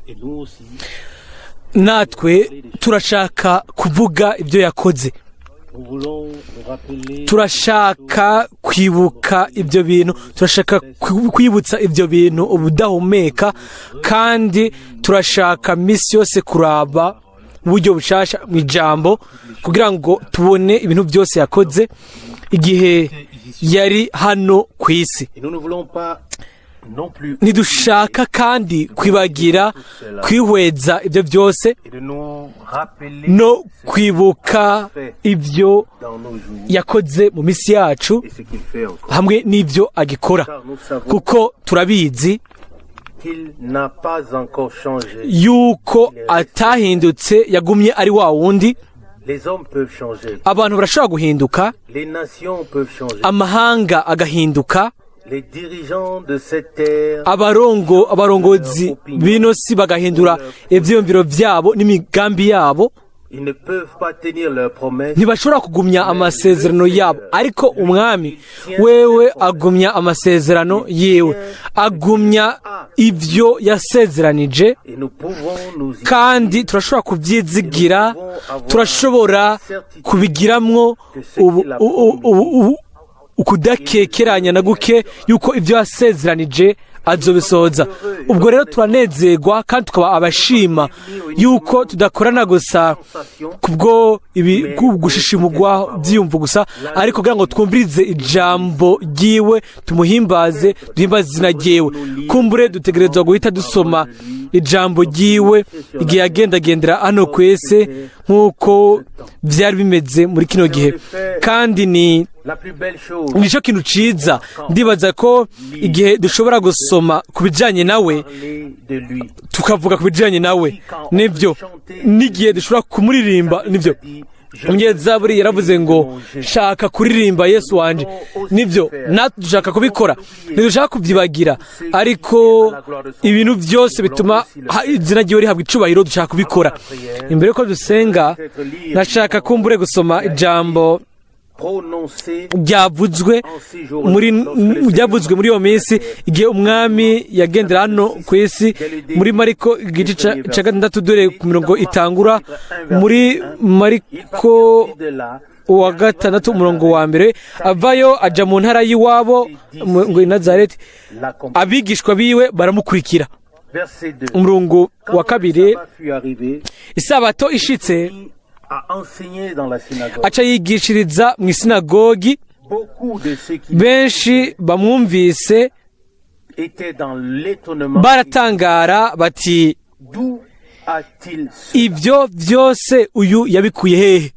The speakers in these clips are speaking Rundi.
Et nous aussi, Natwe turashaka kuvuga ibyo yakoze. nous voulons nous rappeler Turashaka kwibuka ibyo bintu, turashaka kwibutsa ibyo bintu ubudahumeka, kandi turashaka minsi yose kuraba uburyo bushasha mu ijambo kugira ngo tubone ibintu byose yakoze igihe yari hano ku isi. Et nous ne voulons pas non plus Ntidushaka kandi kwibagira kwihweza ibyo byose et de nous rappeler no kwibuka ibyo dans nos jours yakoze mu minsi yacu et ce qu'il fait encore. hamwe n'ibyo agikora, Car nous savons kuko turabizi qu'il n'a pas encore changé. yuko atahindutse, yagumye ari wa wundi. Les hommes peuvent changer. Abantu barashobora guhinduka. Les nations peuvent changer. Amahanga agahinduka. Les dirigeants de cette terre Abarongozi b'ino si bagahindura ivyiyumviro vyabo n'imigambi yabo. Ils ne peuvent pas tenir leurs promesses. Ntibashobora kugumya amasezerano yabo, ariko Umwami wewe agumya amasezerano yiwe, agumya ibyo yasezeranije. Et nous pouvons nous y Kandi turashobora kubyizigira, turashobora kubigiramwo ukudakekeranya na guke yuko ibyo yasezeranije azobisohoza. Ubwo rero turanezerwa kandi tukaba abashima yuko tudakorana gusa kubwo ibi gushishimugwa byiyumvo gusa, ariko kugira ngo twumvirize ijambo ryiwe, tumuhimbaze, duhimbaze izina ryiwe. Kumbure dutegerezwa guhita dusoma ijambo ryiwe igihe yagendagendera hano ku isi, nk'uko byari bimeze muri kino gihe. Kandi ni La plus belle chose, nicyo kintu ciza, ndibaza ko igihe dushobora gusoma ku bijyanye nawe, parler de lui. tukavuga ku bijyanye nawe, nibyo, n'igihe dushobora kumuririmba, nibyo. Umunyezaburi yaravuze ngo: "Shaka kuririmba Yesu wanje." Nibyo, natwe dushaka kubikora, ntidushaka kubyibagira, ariko ibintu byose bituma izina ryiwe rihabwa icubahiro dushaka kubikora. Imbere yuko dusenga, nashaka kumbure gusoma ijambo Prononcé ryavuzwe muri iyo minsi igihe Umwami yagendera hano ku isi, muri Mariko igice ca gatandatu, dore ku mirongo itangura, muri Mariko uwa gatandatu umurongo wa mbere: Avayo aja mu ntara y'iwabo, ngo i Nazareti, abigishwa biwe baramukurikira. Verset 2. Umurongo wa kabiri: Quand le sabbat fut arrivé, Isabato ishitse, a enseigné dans la synagogue. aca yigishiriza mu isinagogi. Beaucoup de ceux qui Benshi bamwumvise étaient dans l'étonnement. baratangara bati: D'où a-t-il cela? "Ibyo byose uyu yabikuye hehe?"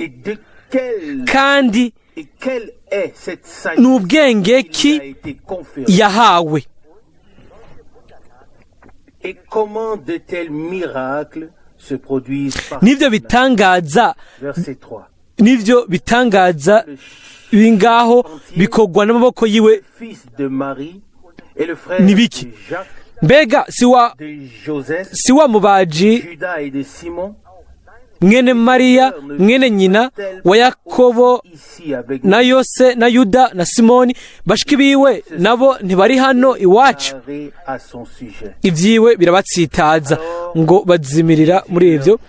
Et de quelle, Kandi et quelle est cette sagesse ni ubwenge qui ki lui a été conférée? yahawe? Et comment de tels miracles se produisent par N'ibyo bitangaza, Verset 3. n'ibyo bitangaza biri ngaho bikorwa n'amaboko yiwe, Fils de Marie et le frère Nibiki? de Jacques, Mbega si wa de Joseph, si wa mubaji, Judas et de Simon, mwene Mariya, mwene nyina wa Yakobo ici avec na Yose na Yuda na Simoni? Bashiki biwe nabo ntibari hano iwacu? nous à son sujet. Ibyiwe birabatsitaza, ngo bazimirira muri ibyo.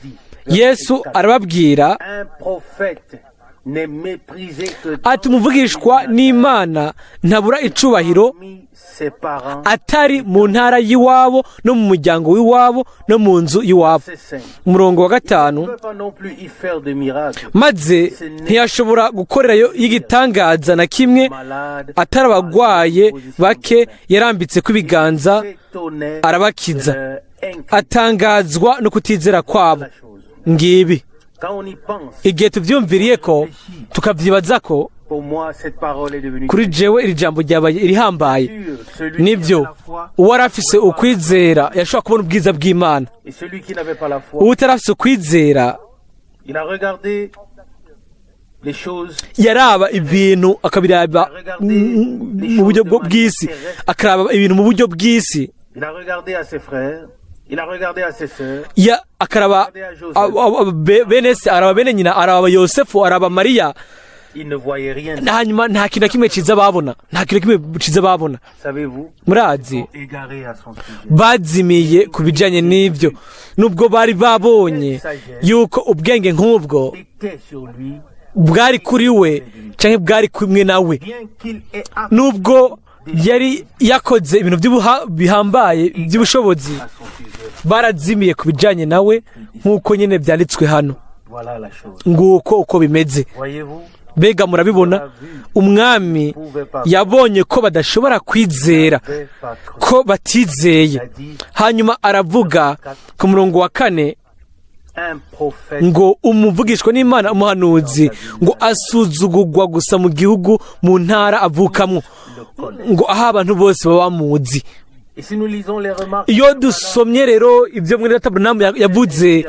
Yesu arababwira Un prophète n'est méprisé que ati: "Umuvugishwa n'Imana ntabura icubahiro parmi ses parents. atari mu ntara y'iwabo no mu muryango w'iwabo no mu nzu y'iwabo." Verset 5. Umurongo wa Il ne gatanu: peut pas non plus y faire de miracles. Maze ntiyashobora gukorerayo y'igitangaza na kimwe Malade, atari abagwaye bake yarambitse ko ibiganza s'étonnait arabakiza. de leur incrédulité. Atangazwa no kutizera kwabo. La chose. Ngibi. Quand on y pense, Igihe tubyumviriye ko tukabyibaza ko, pour moi, cette parole est devenue kuri jewe iri jambo ryabaye irihambaye. sûre. Celui qui Nibyo, avait la foi uwari afise ukwizera yashobora kubona ubwiza bw'Imana. et celui qui n'avait pas la foi, Uwutari afise ukwizera il a regardé les choses yaraba ibintu akabiraba mu buryo bw'isi, akaraba ibintu mu buryo bw'isi. Il a regardé à ses frères, il a regardé à ses sœurs, Ya akaraba bene se, araba bene nyina, araba Yosefu, araba Mariya. Ils ne voyaient rien. Hanyuma nta kintu na kimwe ciza babona, nta kintu na kimwe ciza babona. Savez-vous, Murazi, égarés à son sujet. bazimiye ku bijanye n'ibyo, nubwo bari babonye yuko ubwenge nk'ubwo Était sur lui, bwari kuri we canke bwari kumwe nawe, bien qu'il ait appris nubwo yari yakoze ibintu bihambaye by'ubushobozi, à son sujet. barazimiye ku bijanye nawe, nk'uko nyine byanditswe hano. Voilà la chose. Nguko uko bimeze. Voyez-vous, Mbega murabibona? Umwami yabonye ko badashobora kwizera, ne pas cru. ko batizeye. Il a dit, Hanyuma aravuga ku murongo wa 4 un prophète ngo umuvugishwa n'Imana, umuhanuzi, ngo asuzugurwa gusa mu gihugu, mu ntara avukamwo, le connaît. ngo aho abantu bose baba bamuzi. Et si nous lisons les remarques Iyo dusomye rero ibyo mwene data Branham yavuze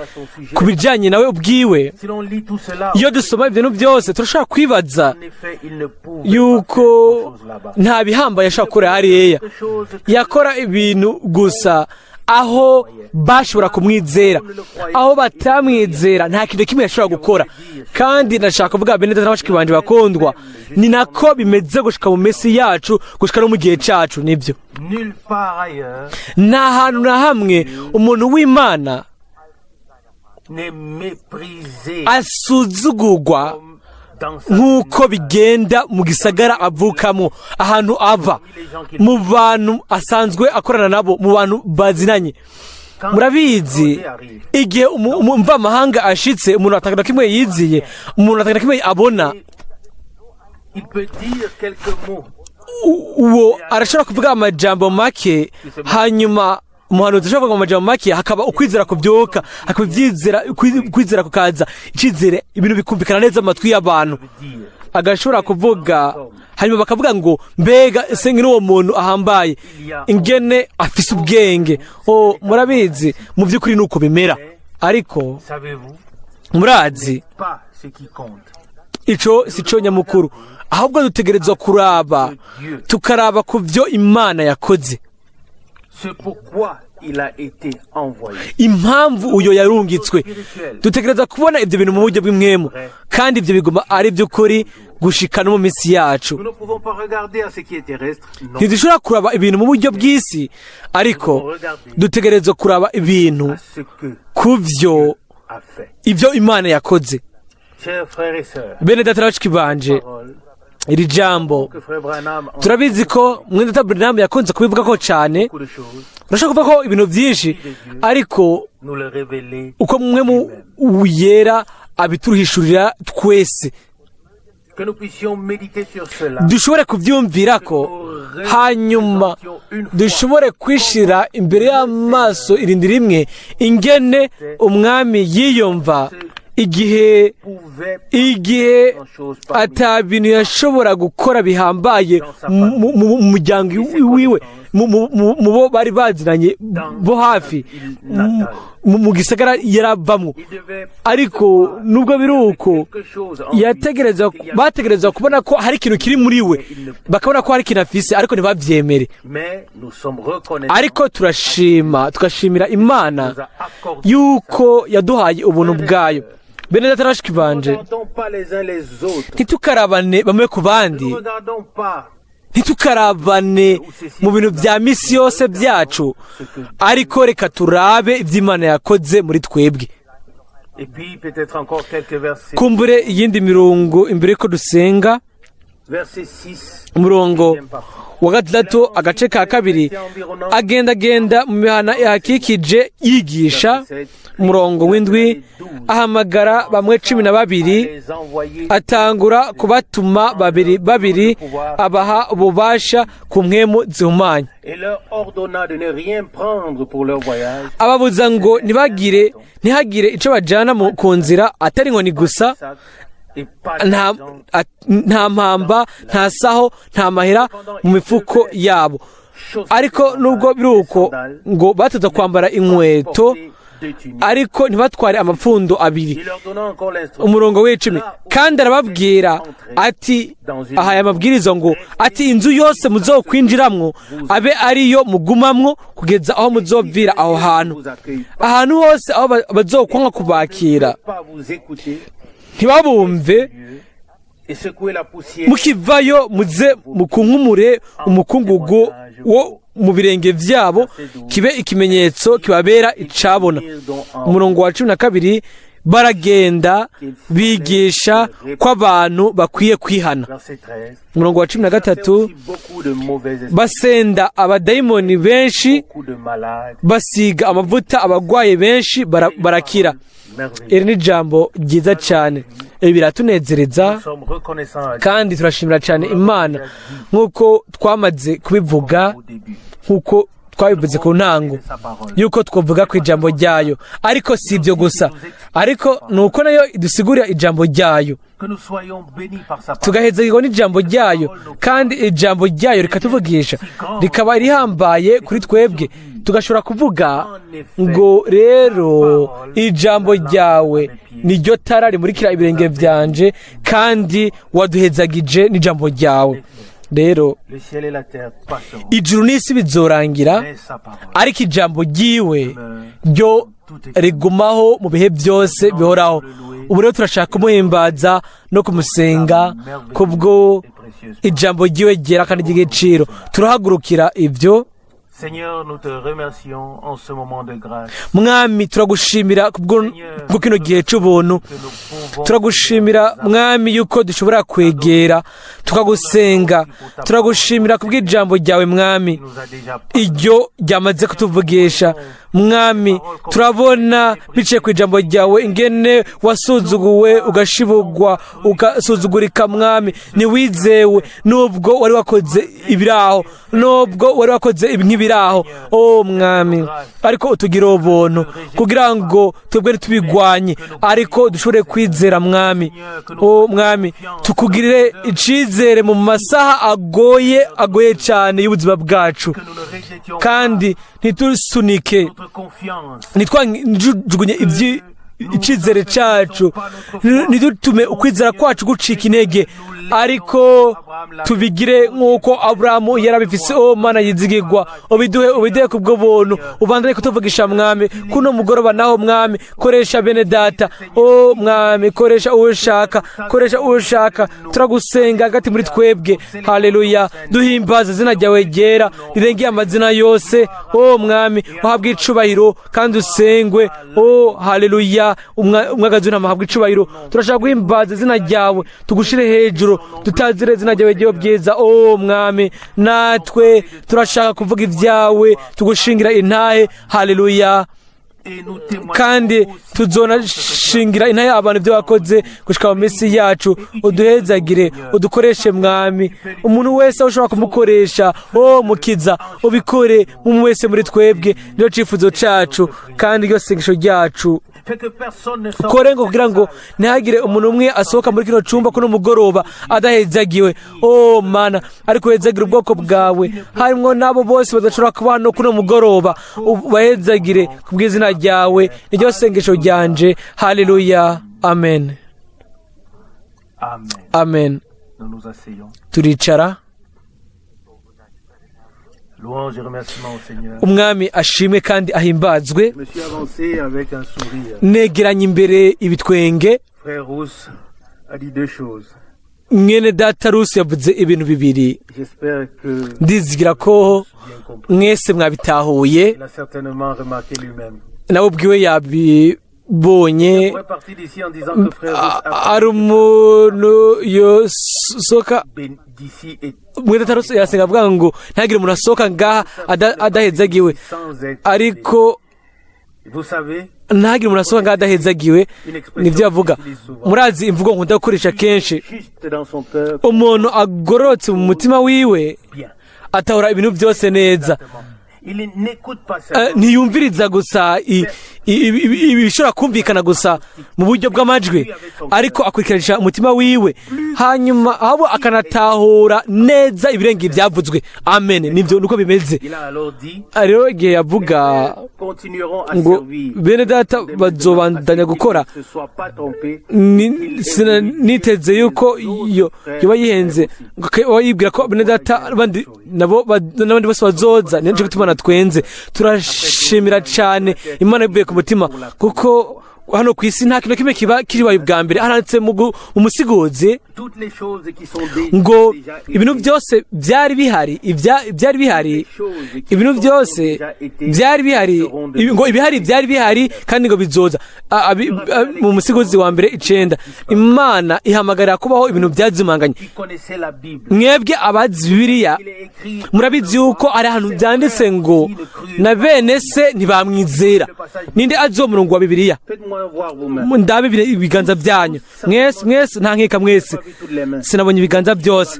ku bijyanye nawe ubwiwe, si l'on lit tout cela, iyo dusoma ibintu byose, turashobora kwibaza en effet, il ne pouvait yuko pas faire grand-chose là-bas. nta bihambaye yashobora gukora hariya. Quelque chose que Yakora ibintu gusa aho bashobora kumwizera. Aho batamwizera, nta kintu kimwe yashobora gukora. Kandi ndashaka kuvuga, bene data na bashiki banje bakundwa, ni nako bimeze gushika mu minsi yacu, gushika no mu gihe cacu, nibyo. Nulle part ailleurs Nta hantu na hamwe umuntu w'Imana n'est méprisé asuzugurwa comme dans sa nk'uko bigenda mu gisagara avukamo, ahantu ava, mu bantu asanzwe akorana nabo, mu bantu bazinanye. Quand Murabizi, arrive, igihe umuvamahanga ashitse, umuntu atanga kimwe yiziye, umuntu atanga kimwe abona, il peut dire quelques mots. Uwo arashobora kuvuga amajambo make, hanyuma umuhanuzi ashobora kuvuga amajambo make, hakaba ukwizera kubyuka, hakaba ibyizera, ukwizera kukaza, icyizere, ibintu bikumvikana neza mu matwi y'abantu. Dire. Agashobora kuvuga, hanyuma bakavuga ngo: "Mbega ese n'uwo muntu ahambaye, ingene afise ubwenge!" O, murabizi, mu by'ukuri ni uko bimera, ariko Savez-vous, murazi, pas ce qui compte. ico si cyo nyamukuru, ahubwo dutegerezwa kuraba, tukaraba ku byo Imana yakoze, Ce pourquoi il a été envoyé. impamvu uyo yarungitswe. Dutegereza kubona ibyo bintu mu buryo bw'impwemu, kandi ibyo biguma ari iby'ukuri gushika no mu minsi yacu. Nous ne pouvons pas regarder à ce qui est terrestre. Non. Ntidushobora kuraba ibintu mu buryo bw'isi, ariko dutegerezwa kuraba ibintu À ce que ku byo a fait. ibyo Imana yakoze. Chers frères et sœurs, Bene data na bashiki banje, parole iri jambo, que frère Branham en turabizi ko mwene data Branham yakunze kubivuga ko cyane. beaucoup de choses, Urashobora kuvuga ko ibintu byinshi, ariko nous le révéler, uko mwe mu yera abituruhishurira twese, que nous puissions méditer sur cela. dushobore kubyumvira ko, hanyuma dushobore kwishira imbere y'amaso irindi rimwe ingene umwami yiyumva igihe Pouvait igihe ata bintu yashobora gukora bihambaye mu muryango wiwe, mu bo bari bazinanye bo hafi, mu gisagara yaravamwo. Il devait Ariko nubwo biri uko, quelque chose en lui. yategereza, bategereza kubona ko hari ikintu kiri muri we, bakabona ko hari ikintu afise, ariko ntibavyemere. Mais nous sommes reconnaissants Ariko turashima, tugashimira Imana nous a accordé. yuko yaduhaye ubuntu bwayo. Bene data na bashiki Nous banje, ne regardons pas les uns les autres. ntitukarabane bamwe ku bandi, Nous ne regardons pas ntitukarabane mu bintu bya misi yose byacu, ariko reka turabe iby'Imana yakoze muri twebwe. Et puis peut-être encore quelques versets. Kumbure iyindi mirongo imbere yuko dusenga. Verset 6. Umurongo Deuxième partie. wa 6, agace ka kabiri: agendagenda mu mihana ihakikije yigisha. Umurongo w'7: ahamagara bamwe 12, Les envoyer atangura kubatuma babiri babiri, abaha ububasha ku mpwemu zihumanya, et leur ordonna de ne rien prendre pour leur voyage, ababuza ngo ntibagire, ntihagire ico bajana ku nzira atari inkoni gusa, sac et pas nta d'argent, nta mpamba, nta saho, nta mahera mu mifuko yabo. Ariko nubwo biri uko, ngo batuza kwambara inkweto, porter deux tuniques. ariko ntibatware amapfundo abiri. Il leur donna encore l'instruction. Umurongo w'10: kandi arababwira ati, ahaye amabwiriza ngo ati: "Inzu yose muzokwinjiramwo, abe ariyo mugumamwo kugeza aho muzovira aho hantu." Vous accueille pas, Ahantu hose aho bazokwanga kubakira, pas vous écouter, ntibabumve, lieu, Et secouez la poussière. Mukivayo muze mukunkumure umukungugu wo mu birenge vyabo, kibe ikimenyetso kibabera icabona. Umurongo wa 12: baragenda bigisha ko abantu bakwiye kwihana. Verset 13. Umurongo wa 13: Aussi beaucoup de mauvais esprits, basenda abadayimoni benshi, beaucoup de malades. basiga amavuta abagwaye benshi, barakira. Merveilleux. Iri ni ijambo ryiza cyane, ibi biratunezereza. Nous sommes reconnaissants à Dieu Kandi turashimira cyane Imana nk'uko twamaze kubivuga, au début. nk'uko twabivuze ku ntango, Sa parole. yuko twavuga ku ijambo ryayo. Ariko si ibyo gusa, ariko ni uko nayo idusigurira ijambo ryayo. Que nous soyons bénis par sa parole. Tugahezagirwa n'ijambo ryayo, kandi ijambo ryayo rikatuvugisha, rikaba rihambaye kuri twebwe, tugashobora kuvuga ngo: "Rero ijambo ryawe niryo tara rimurikira ibirenge byanje, kandi waduhezagije n'ijambo ryawe." Rero Le ciel et la terre passeront, ijuru n'isi bizorangira, mais sa parole ariko ijambo ryiwe ryo rigumaho mu bihe byose bihoraho. Ubu rero turashaka kumuhimbaza no kumusenga kubwo est précieuse. ijambo ryiwe ryera kandi ry'igiciro. Turahagurukira ibyo. Seigneur, nous te remercions en ce moment de grâce Mwami, turagushimira kubwo kubwo kino gihe cy'ubuntu. que nous pouvons Turagushimira, Mwami, yuko dushobora kwegera tukagusenga. Turagushimira kubw'ijambo ryawe, Mwami, nous a déjà iryo ryamaze kutuvugisha. Mwami, turabona biciye ku ijambo ryawe ingene wasuzuguwe, ugashibugwa, ugasuzugurika. Mwami, ntiwizewe nubwo wari wakoze ibiraho, nubwo wari wakoze nk'ibiraho, o Mwami, ariko utugira ubuntu kugira ngo twebwe ntitubigwanye, ariko dushobore kwizera. Mwami, o Mwami, tukugirire icizere mu masaha agoye, agoye cyane y'ubuzima bwacu, que nous ne rejetions kandi ntitusunike, notre confiance. ntitwajugunye icizere cyacu, ntidutume ukwizera kwacu gucika intege, ariko tubigire nk'uko Aburahamu yarabifise. O Mana yizigirwa, ubiduhe, ubiduhe kubwo buntu. Ubandanye kutuvugisha, Mwami, kuno mugoroba naho. Mwami, koresha bene data. O Mwami, koresha uwo ushaka, koresha uwo ushaka. Turagusenga hagati muri twebwe. Haleluya! Duhimbaza izina ryawe ryera rirengeye amazina yose. O Mwami, uhabwe icubahiro kandi usengwe. O haleluya! Umwagazi w'intama ahabwe icubahiro. Turashaka guhimbaza izina ryawe, tugushire hejuru, tutazire izina ryawe ryo byiza. O Mwami, natwe turashaka kuvuga ibyawe, tugushingira intahe. Haleluya! Et nous témoignons Kandi tuzonashingira intahe abantu ibyo wakoze gushika mu minsi yacu. Uduhezagire, udukoreshe, Mwami. Umuntu wese aho ushobora kumukoresha, o Mukiza, ubikore mu wese muri twebwe. Niyo cifuzo cacu kandi iryo sengesho ryacu. Fais que personne ne sorte Ukore ngo kugira ngo ntihagire umuntu umwe asohoka muri kino cumba kuno mugoroba adahezagiwe. O Mana, ariko uhezagira ubwoko bwawe, harimwo n'abo bose badashobora kuba hano kuno mugoroba, ubahezagire kubw'izina ryawe. Niryo sengesho ryanje. Haleluya, amen. Amen. Amen. Nous nous asseyons. Turicara. Louange et remerciements au Seigneur. Umwami ashimwe kandi ahimbazwe. Je me suis avancé avec un sourire. Negeranye imbere ibitwenge. Frère Rousse a dit deux choses. Mwene data Rusi yavuze ibintu bibiri. J'espère que Ndizigira ko bien compris. mwese mwabitahuye. Il a certainement remarqué lui-même. Nawe ubwiwe yabibonye. On pourrait partir d'ici en disant que frère Rousse a Ari umuntu yosoka d'ici et mwene data Rusi yasenga avuga ngo ntihagire umuntu asohoka ngaha adahezagiwe. sans être. Ariko Vous savez, ntihagire umuntu asohoka ngaha adahezagiwe, nibyo avuga. Murazi imvugo nkunda gukoresha kenshi: juste dans son cœur, umuntu agororotse mu mutima wiwe bien. atahura ibintu byose neza. Il n'écoute pas Eh, seulement. ntiyumviriza gusa ibishobora kumvikana gusa mu buryo bw'amajwi, ariko akurikiranisha umutima wiwe, hanyuma ahubwo akanatahura neza ibirenga ibyavuzwe. Amen, nibyo, nuko bimeze. Il a alors dit, Rero igihe yavuga continueront à ngo servir. bene data bazobandanya gukora, Ne se soit pas trompé. Niteze yuko iyo yoba yihenze, ngo yibwira ko bene data abandi nabo n'abandi bose bazoza. Niyo gituma natwenze. Turashimira cyane Imana bivuye ku mutima kuko Hano ku isi nta kintu na kimwe kiba kiribaye ubwa mbere. Handitse mu Musiguzi Toutes les choses qui sont déjà, ngo déjà ibintu été, byose byari bihari, byari bihari, ibintu byose byari bihari, ngo ibihari byari bihari kandi ngo bizoza. Mu Musiguzi wa mbere 9, Imana ihamagarira kubaho ibintu byazimanganye. Qui connaissaient la Bible. Mwebwe abazi Bibiliya Il est écrit murabizi yuko ari ahantu byanditse ngo na bene se ntibamwizera. Ninde azi uwo murongo wa Bibiliya? Faites-moi voir vos mains. Ndabe ibiganza byanyu mwese, mwese, nta nkeka, mwese. Pas vu toutes les mains. Sinabonye ibiganza byose,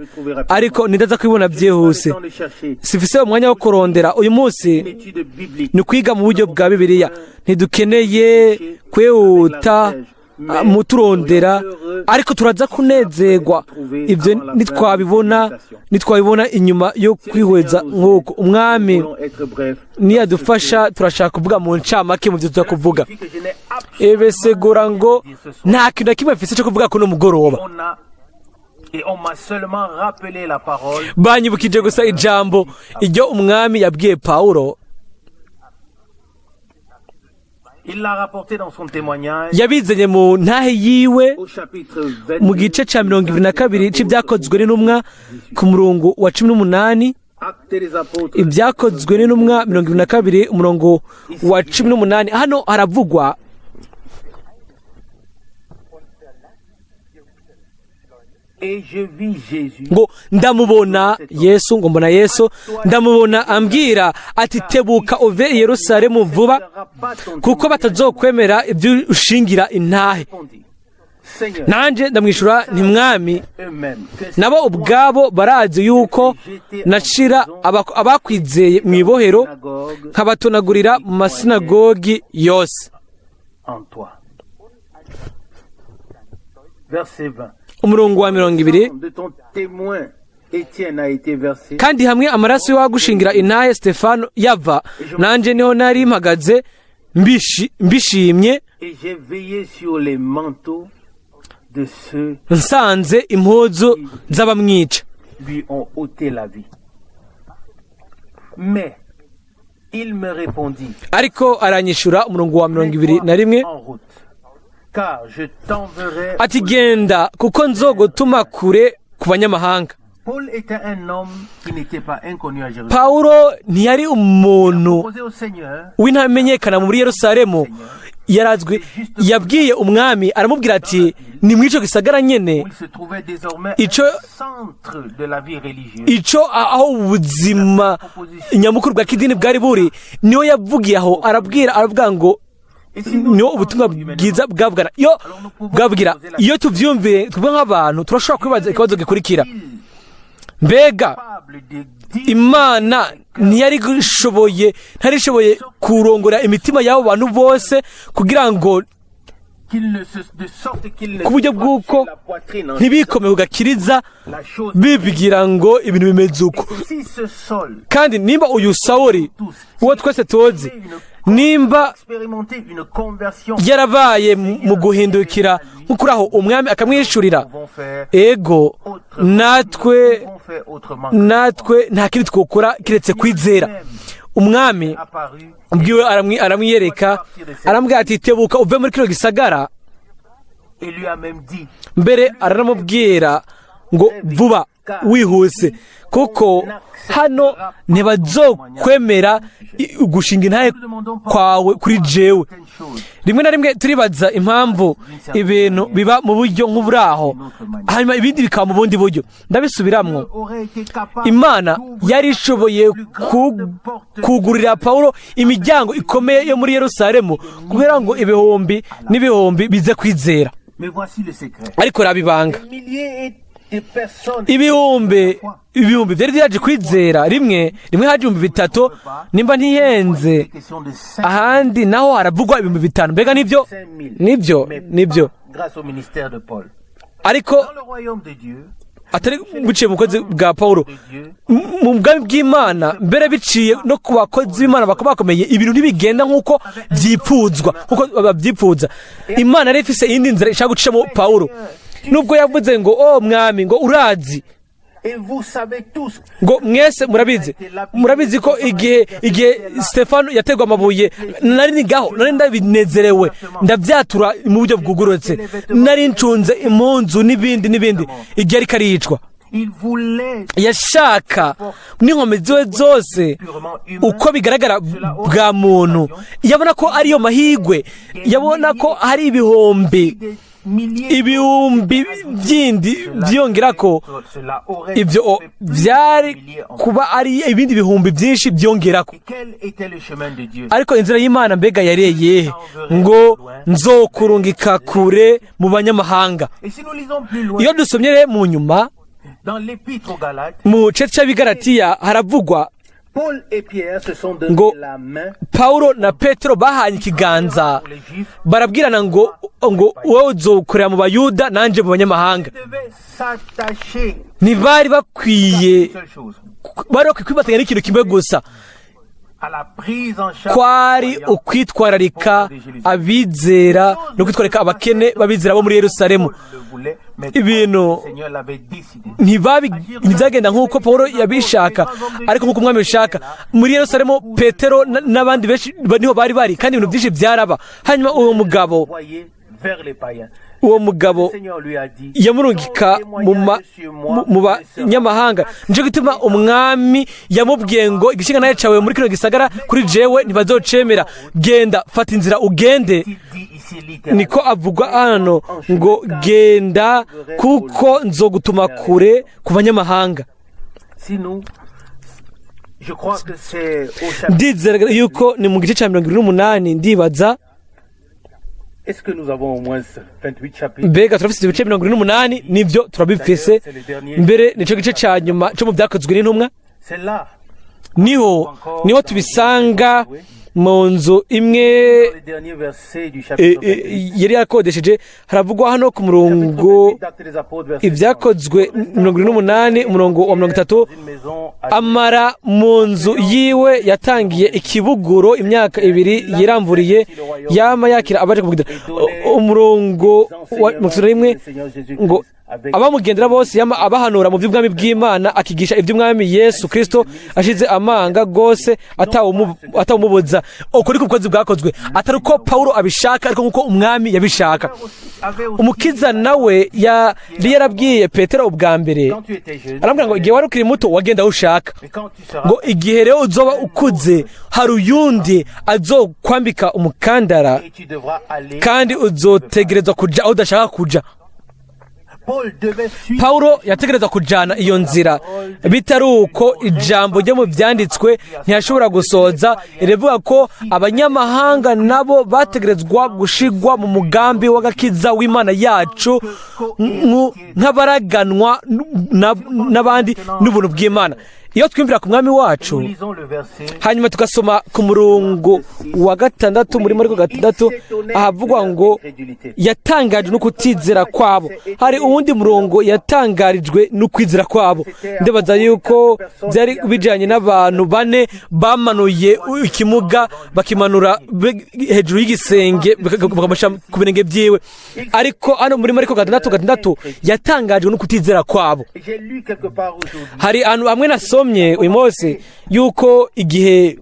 ariko nindaza kubibona byihuse. Pas le temps de chercher. Sifise umwanya wo kurondera uyu munsi. Une étude biblique. Ni kwiga mu buryo bwa Bibiliya. Ntidukeneye kwihuta mu turondera, ariko turaza kunezerwa ibyo nitwabibona inyuma yo kwihweza nk'uko Umwami Nous voulons être bref. niyadufasha. Turashaka kuvuga mu ncamake mu byo tuza kuvuga. Signifie que je n'ai absolument Ibesegura ngo nta kintu na kimwe mfise cyo kuvuga kuno mugoroba. On a et on m'a seulement rappelé la parole. Banyibukije gusa ijambo iryo Umwami yabwiye Pawulo. Il l'a rapporté dans son témoignage Yabizanye mu ntahe yiwe au chapitre 22. mu gice ca 22 c'Ibyakozwe n'Intumwa, ku murongo wa 18. Actes des Apôtres. Ibyakozwe n'Intumwa 22, umurongo wa 18. Hano haravugwa: Et je vis Jésus. Ngo ndamubona Yesu, ngo mbona Yesu, ndamubona ambwira ati: "Tebuka uve i Yerusalemu vuba, kuko batazokwemera ibyo ushingira intahe." Répondit, Seigneur, Nanjye ndamwishura nti: "Mwami, eux-mêmes que c'est nabo ubwabo barazi yuko nacira abakwizeye mu ibohero, synagogue nkabatonagurira mu masinagogi yose." en toi. Verset 20. Umurongo wa 20. De ton témoin Étienne a été versé. Kandi hamwe amaraso y'uwagushingira intahe Stefano yava, nanjye niho nari mpagaze mbishimye, Et j'ai veillé sur les manteaux de ceux nsanze impuzu z'abamwica. Lui ont ôté la vie. Mais il me répondit, Ariko aranyishura, umurongo wa 21, en route, car je t'enverrai. ati: "Genda, kuko nzogutuma kure ku banyamahanga." Paul était un homme qui n'était pas inconnu à Jérusalem. Pawulo ntiyari umuntu Posé au Seigneur, w'intamenyekana muri Yerusalemu, yarazwi. Yabwiye Umwami, aramubwira ati: "Ni muri ico gisagara nyene où il se trouvait désormais un centre de la vie religieuse. ico aho ubuzima nyamukuru bwa kidini bwari buri." Niho yavugiye aho, arabwira, aravuga ngo Et si nous niho ubutumwa bwiza bwavugana iyo bwabwira. Iyo tuvyumviye twebwe nk'abantu, turashobora kwibaza ikibazo gikurikira: mbega capable de dire Imana ntiyari ishoboye, ntiyari ishoboye kurongora imitima y'abo bantu bose kugira ngo qu'il ne se, de sorte qu'il ne ku buryo se bw'uko la poitrine en ntibikome ku gakiriza la chose bibwira ngo ibintu bimeze uko? Si ce Saul Kandi nimba uyu Sawuri, uwo twese tuzi, nimba expérimenté une conversion yarabaye mu guhindukira nk'ukuri aho, Umwami akamwishurira, pouvons faire ego, natwe pouvons faire autrement. Natwe nta kindi twokora kiretse kwizera Umwami. Apparu Ubwiwe aramwiyereka, aramubwira ati: "Tebuka uve muri kino gisagara." Et lui a même dit Mbere aranamubwira ngo: "Vuba, wihuse, kuko hano ntibazokwemera gushinga intahe kwawe kuri jewe." certaines choses Rimwe na rimwe turibaza impamvu ibintu biba mu buryo nk'uburaho, hanyuma ibindi bikaba mu bundi buryo. Ndabisubiramwo: aurait été capable Imana yari ishoboye kugurira Pawulo imiryango ikomeye yo muri Yerusalemu kugira ngo ibihumbi n'ibihumbi bize kwizera. Mais voici le secret. Ariko raba ibanga. Des milliers de personnes Ibihumbi ibihumbi byari byaje kwizera rimwe rimwe, haje 3000 nimba ntihenze. Question de 5 Ahandi naho haravugwa 5000. Mbega nibyo? Nibyo, nibyo. Grâce au ministère de Paul. Ariko Dans le royaume de Dieu, atari biciye mu bukozi bwa Pawulo. de Dieu, Mu bwami bw'Imana, mbere biciye no ku bakozi b'Imana bakaba bakomeye, ibintu ntibigenda nk'uko byipfuzwa, nk'uko babyipfuza. Imana yari ifise iyindi nzira ishaka gucishamo Pawulo, nubwo yavuze ngo: "Oh Mwami," ngo "urazi." Et vous savez tous Ngo mwese murabizi, murabizi ko igihe Stefano yategwa amabuye, nari nigaho, nari ndabinezerewe, ndabyatura mu buryo bwugurutse, nari ncunze impunzu n'ibindi n'ibindi igihe ariko aricwa. Il voulait Yashaka n'inkomezi ziwe zose, uko bigaragara bwa muntu, yabona ko ariyo mahigwe, yabona ko hari ibihumbi des milliers ibihumbi byindi byiyongera ko cela aurait ibyo fait plus de byari milliers encore. kuba ari ibindi bihumbi byinshi byongera ko. Et quel était le chemin de Dieu? Ariko inzira y'Imana mbega yareye ngo nzokurungika kure mu banyamahanga. Et si nous lisons plus loin, Iyo dusomye rero mu nyuma dans l'épître aux Galates, mu cece cy'Abigaratiya haravugwa Paul et Pierre se sont donné ngo la main Paulo na Petero bahanye ikiganza pour les Juifs. barabwirana ngo wowe uzokorera mu Bayuda, nanjye mu banyamahanga. Ils devaient s'attacher Ntibari à bakwiye une seule chose, bari bakwiye kwifatanya n'ikintu kimwe gusa, à la prise en charge kwari des croyants. ukwitwararika abizera no kwitwararika abakene b'abizera bo muri Yerusalemu. Paul le voulait, mais Ibintu le Seigneur l'avait décidé. Ntibyagenda nk'uko Paul yabishaka, ariko nk'uko umwami abishaka. Muri Yerusalemu Petero n'abandi benshi niho bari bari, kandi ibintu byinshi byaraba. Hanyuma uwo mugabo Voyez vers les païens. uwo mugabo Le Seigneur lui a dit, yamurungika mu banyamahanga. Nicyo gituma umwami yamubwiye ngo igishinga nawe cawe muri kino gisagara kuri jewe ntibazocemera, genda, fata inzira ugende. Il dit ici littéralement, Niko avugwa hano ngo genda kuko nzogutuma kure ku banyamahanga. Si nous, je crois que c'est au chapitre. Ndizera yuko ni mu gice cya 28, ndibaza. Est-ce que nous avons au moins 28 chapitres? Mbega turafise ibice 28? Nibyo, turabifise. Mbere nico gice cya nyuma cyo mu Byakozwe n'Intumwa. C'est là, Niho tubisanga mu nzu imwe dans les derniers versets du chapitre 28. yari yakodesheje. Haravugwa hano ku murongo Chapitre 28 d'Actes des Apôtres, verset Ibyakozwe 28, umurongo wa 30: Dans une maison à Amara mu nzu yiwe yatangiye ikibuguro imyaka 2 yiramvuriye, yama yakira abaje kumubwira. Umurongo wa 31 ngo abamugendera bose yama abahanura mu by'ubwami bw'Imana, akigisha iby'umwami Yesu Kristo ashize amanga rwose, atawumubuza. Uko niko ubukozi bwakozwe, atari uko Paulo abishaka, ariko nk'uko umwami yabishaka. Avait aussi, Umukiza nawe yari yarabwiye Petero ubwa mbere, quand tu étais jeune, aramubwira ngo igihe wari ukiri muto wagenda aho ushaka, mais quand tu seras ngo igihe rero uzoba ukuze hari uyundi azokwambika umukandara et tu devras aller. kandi uzotegerezwa kuja aho udashaka kuja. Paul devait suivre Paulo yategerezwa kujana iyo nzira, bitari uko ijambo ryo mu byanditswe ntiyashobora gusohoza rivuga ko abanyamahanga nabo bategerezwa gushigwa mu mugambi w'agakiza w'Imana yacu nk'abaraganwa n'abandi n'ubuntu bw'Imana. Iyo twumvira ku mwami wacu, Nous lisons le verset. hanyuma tugasoma ku murongo wa 6 muri Mariko 6, ahavugwa ngo yatangajwe no kutizera kwabo. Hari uwundi murongo yatangarijwe no kwizera kwabo. Ndibaza yuko byari bijyanye n'abantu bane bamanuye ikimuga, bakimanura hejuru y'igisenge, bakamushyira ku birenge byiwe. Ariko hano muri Mariko 6:6 yatangajwe no kutizera kwabo. J'ai lu quelque part aujourd'hui Hari ahantu hamwe nasomye uyu munsi yuko igihe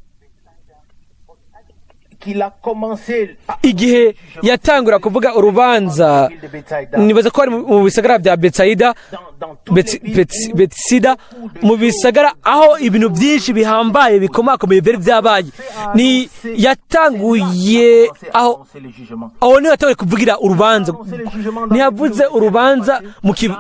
qu'il a commencé à igihe yatangura kuvuga urubanza, ville de Bethsaïda, nibaza ko ari mu bisagara bya Betsayida, dans toutes les villes Betsida, mu bisagara aho ibintu byinshi bihambaye bikomakomeye byari byabaye, ni yatanguye aho annoncer le jugement. aho niho yatanguye kuvugira urubanza. Ntiyavuze urubanza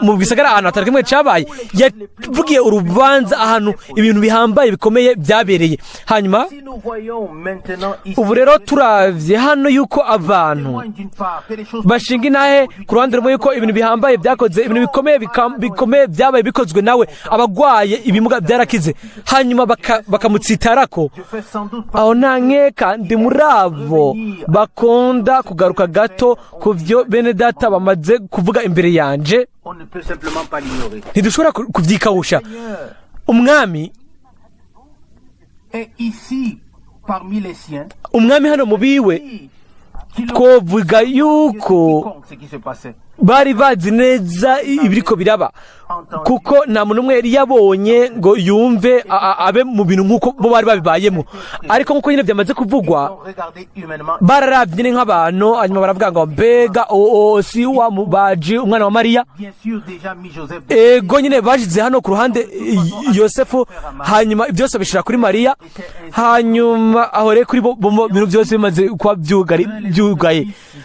mu bisagara ahantu hatari kimwe cyabaye, yavugiye urubanza ahantu ibintu bihambaye bikomeye byabereye. Hanyuma Si nous voyons maintenant ici, ubu rero turavye hano yuko abantu témoigne d'une part que les choses bashinga intahe ku ruhande rumwe yuko ibintu bihambaye byakoze, ibintu bikomeye bikomeye byabaye bikozwe nawe, abagwaye, ibimuga byarakize, hanyuma bakamutsitarako. Je fais sans doute pas Aho nta nkeka ndi muri abo bakunda kugaruka gato ku byo bene data bamaze kuvuga imbere yanje. On ne peut simplement pas l'ignorer. Ntidushobora kuvyikawusha. Seigneur Umwami est ici parmi les siens. Umwami hano mu biwe Qui twovuga yuko quiconque ce qui se passait. Bari bazi neza ibiriko biraba, kuko nta muntu umwe yari yabonye ngo yumve abe mu bintu nk'uko bo bari babibayemo. Ariko nk'uko nyine byamaze kuvugwa, Ils ont regardé humainement. Bararavye nyine nk'abantu, hanyuma baravuga ngo: "Mbega o si wa mubaji, umwana wa Mariya?" Bien sûr, déjà mis Joseph. Ego nyine, bashize hano ku ruhande Yosefu, hanyuma byose babishira kuri Mariya. Hanyuma aho rero kuri bo bintu byose bimaze kuba byugaye,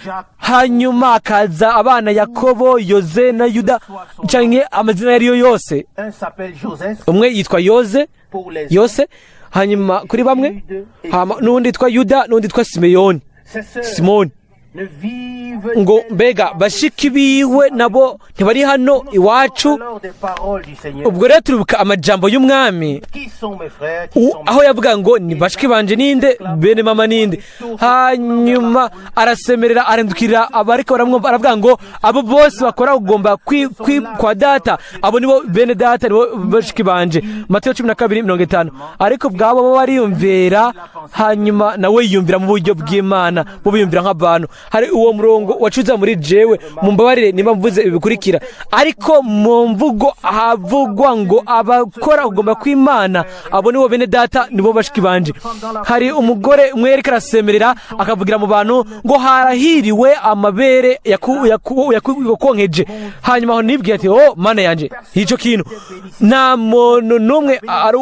Jacques, hanyuma hakaza abana Yakobo, Yoze na Yuda, canke amazina yariyo yose. Un s'appelle Joseph Umwe yitwa Yoze, pour les Yose, hanyuma kuri bamwe, hama n'undi yitwa Yuda, n'undi yitwa Simeyoni, Ses sœurs Simoni. ne vivent Ngo: "Mbega bashiki biwe nabo ntibari hano iwacu?" alors des paroles du Seigneur. Ubwo rero turibuka amajambo y'Umwami, Qui sont mes frères? Qui sont mes aho yavuga ngo: "Ni bashiki banje ninde? Bene mama ninde?" Hanyuma arasemerera, arandukirira abariko baramwumva, aravuga ngo: "Abo bose bakora kugomba kwa Data, abo nibo bene data, nibo bashiki banje." Matayo 12:50. Ariko ubwabo bo bariyumvira, hanyuma nawe yiyumvira mu buryo bw'Imana, bo biyumvira nk'abantu. Hari uwo murongo wacuza muri jewe, mumbabarire niba mvuze ibi bikurikira, ariko mu mvugo havugwa ngo: "Abakora kugomba kw'Imana, abo nibo bene data, nibo bashiki banje." Hari umugore umwe yariko arasemerera, akavugira mu bantu ngo: "Harahiriwe amabere yakonkeje." Hanyuma aho nibwiye ati: "Oh Mana yanje, ico kintu, nta muntu n'umwe ari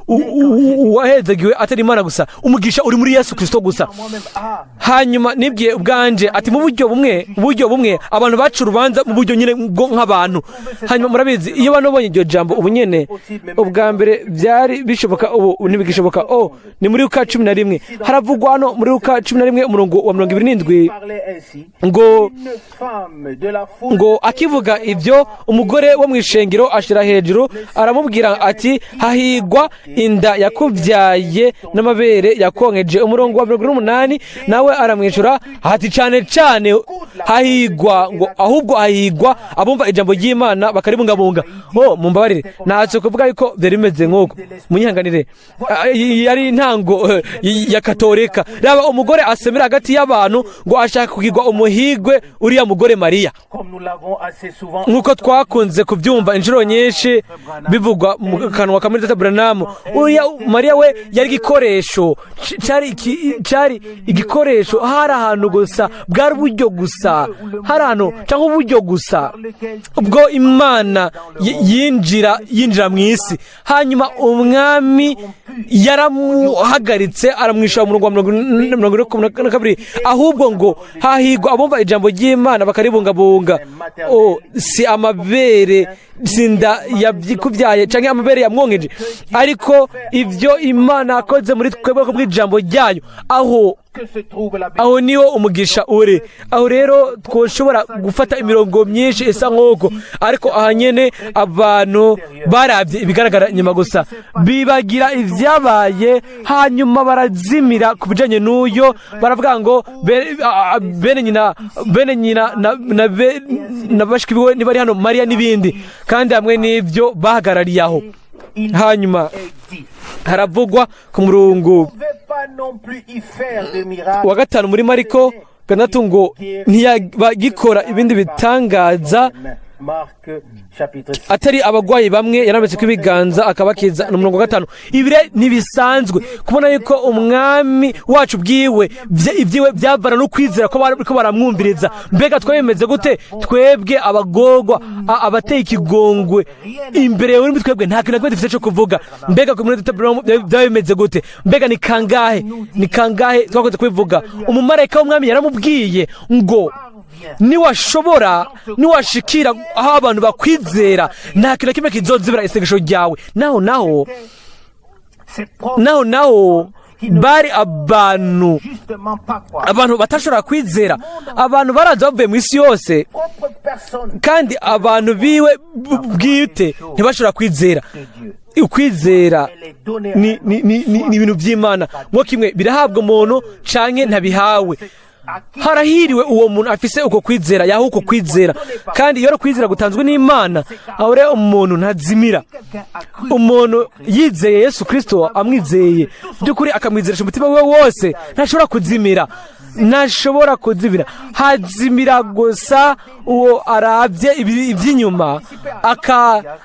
uwahezagiwe atari Imana gusa. Umugisha uri muri Yesu Kristo gusa." Moi-même, ah, Hanyuma nibwiye ubwanje ati: mu buryo bumwe abantu baca urubanza mu buryo nyine bwo nk'abantu." Hanyuma murabizi, iyo abantu babonye iryo jambo ubu nyene, ubwa mbere byari bishoboka, ubu ntibigishoboka. Oh, ni muri Luka 11, haravugwa hano muri Luka 11 umurongo wa 27 parlait ainsi. Ngo Une femme de la foule ngo akivuga ibyo, umugore wo mu ishengero ashira hejuru, aramubwira ati: "Hahigwa inda yakubyaye n'amabere yakonkeje." Umurongo wa 48, nawe aramwishyura ati: "Cane cane hahigwa," ngo "ahubwo hahigwa abumva ijambo ry'Imana bakaribungabunga." Oh, mumbabarire, ntacyo kuvuga yuko byari bimeze nk'uko, munyihanganire. Ah, yari intango ya Katolika. Raba umugore asemera hagati y'abantu ngo ashaka kugirwa umuhigwe, uriya mugore Mariya. Comme nous l'avons assez souvent Nk'uko twakunze kubyumva inshuro nyinshi bivugwa mu kanwa ka Mwene Branham, uriya Mariya we yari igikoresho, cyari igikoresho. Hari ahantu gusa, bwari uburyo gusa, hari ahantu cyangwa uburyo gusa ubwo Imana yinjira mu isi. Hanyuma Umwami yaramuhagaritse, aramwishyura mu murongo wa 42: "Ahubwo ngo hahigwa abumva ijambo ry'Imana bakaribungabunga." Oh, si amabere, si inda yakubyaye cyangwa amabere yamwonkeje, ariko ibyo Imana yakoze muri twebwe kubw'ijambo ryayo. Aho que se trouve la aho niho umugisha uri. Aho rero twoshobora gufata imirongo myinshi isa nk'uko, ariko aha nyene abantu barabye ibigaragara inyuma gusa, bibagira ibyabaye, hanyuma barazimira ku bijanye n'uyo. Baravuga ngo: "Bene nyina na bashiki biwe ntibari hano, Mariya n'ibindi." Kandi hamwe n'ibyo bahagarariye aho. Il Hanyuma est dit. haravugwa ku murongo Ne pouvait pas non plus y faire de miracle. wa 5 muri Mariko 6 ngo: "Ntiyabagikora ibindi bitangaza Marc chapitre 6. atari abagwayi bamwe yarambitse ko ibiganza akabakiza." Ni umurongo wa 5. Ibi rero ntibisanzwe kubona yuko Umwami wacu bwiwe ibyiwe byavana no kwizera ko bariko baramwumviriza. Mbega twari bimeze gute twebwe abagorwa, abateye ikigongwe imbere yawe? Muri twebwe nta kintu na kimwe dufite cyo kuvuga. Mbega ku minota byaba bimeze gute? Mbega ni kangahe, ni kangahe twakunze kubivuga? Umumarayika w'Umwami yaramubwiye ngo: "Niwashobora, niwashikira aho abantu bakwizera, nta kintu na kimwe kizozibira isengesho ryawe." Naho Ses propres naho bari abantu justement pas croire. abantu batashobora kwizera, abantu baraza bavuye mu isi yose, Propre personne kandi abantu biwe bwite ntibashobora kwizera. de Dieu. Ukwizera Elle est donnée ni ibintu by'Imana, mwo kimwe birahabwa umuntu canke ntabihawe. à qui Harahiriwe uwo muntu afise uko kwizera, yaho uko kwizera. Kandi iyo ari ukwizera gutanzwe n'Imana, aho rero umuntu ntazimira. Quelqu'un a cru Umuntu yizeye Yesu Kirisito, amwizeye by'ukuri, akamwizeresha umutima we wose, ntashobora kuzimira. Ntashobora kuzimira. Hazimira gusa uwo arabye iby'inyuma,